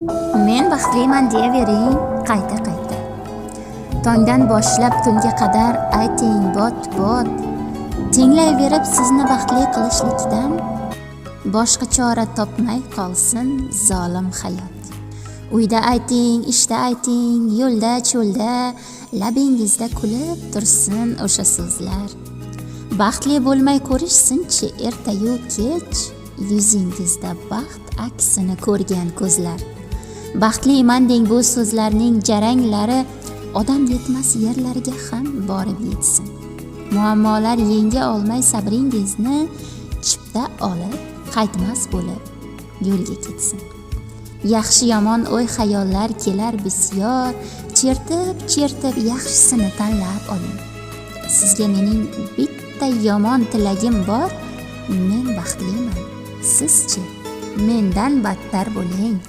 Men baxtliman deyavering qayta qayta. Tongdan boshlab tunga qadar ayting bot bot. Tinglayverib sizni baxtli qilishlikdan boshqa chora topmay qolsin zolim hayot. Uyda ayting, ishda ayting, yo'lda, cho'lda labingizda kulib tursin o'sha so'zlar. Baxtli bo'lmay ko'rishsinchi ertayu kech yuzingizda baxt aksini ko'rgan ko'zlar. Baxtliman deng, bu so'zlarning jaranglari odam yetmas yerlarga ham borib yetsin. Muammolar yenga olmay sabringizni chipta olib qaytmas bo'lib yo'lga ketsin. Yaxshi yomon o'y xayollar kelar bisyor, chertib chertib yaxshisini tanlab oling. Sizga mening bitta yomon tilagim bor: men baxtliman, sizchi mendan battar bo'ling.